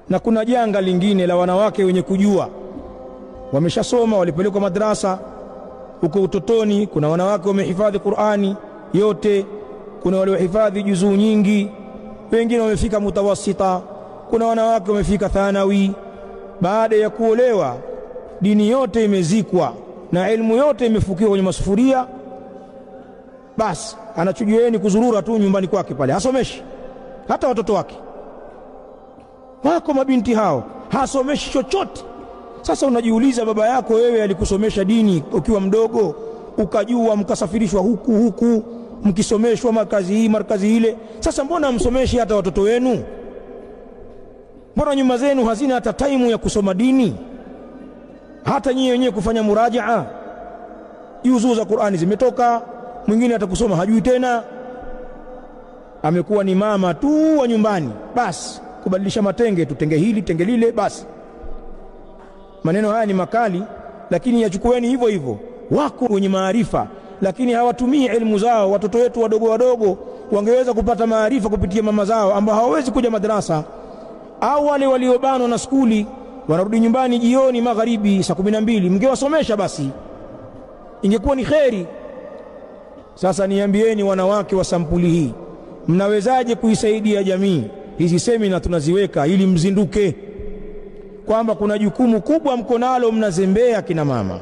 Na kuna janga lingine la wanawake wenye kujua, wameshasoma, walipelekwa madrasa huko utotoni. Kuna wanawake wamehifadhi Qur'ani yote, kuna waliohifadhi juzuu nyingi, wengine wamefika mutawasita, kuna wanawake wamefika thanawi. Baada ya kuolewa, dini yote imezikwa na elimu yote imefukiwa kwenye masufuria. Basi anachojueni kuzurura tu nyumbani kwake pale, hasomeshi hata watoto wake. Wako mabinti hao, hasomeshi chochote. Sasa unajiuliza, baba yako wewe alikusomesha dini ukiwa mdogo, ukajua, mkasafirishwa huku huku, mkisomeshwa markazi hii markazi ile. Sasa mbona hamsomeshi hata watoto wenu? Mbona nyumba zenu hazina hata taimu ya kusoma dini, hata nyinyi wenyewe kufanya murajaa? Juzuu za Qur'ani zimetoka, mwingine hata kusoma hajui tena, amekuwa ni mama tu wa nyumbani, basi kubadilisha matenge tu, tenge hili tenge lile, basi. Maneno haya ni makali, lakini yachukueni hivyo hivyo. Wako wenye maarifa, lakini hawatumii elimu zao. Watoto wetu wadogo wadogo wangeweza kupata maarifa kupitia mama zao ambao hawawezi kuja madrasa, au wale waliobanwa na skuli wanarudi nyumbani jioni magharibi saa 12, mngewasomesha basi, ingekuwa ni kheri. Sasa niambieni, wanawake wa sampuli hii, mnawezaje kuisaidia jamii? Hizi semina tunaziweka ili mzinduke kwamba kuna jukumu kubwa mko nalo, mnazembea kina mama.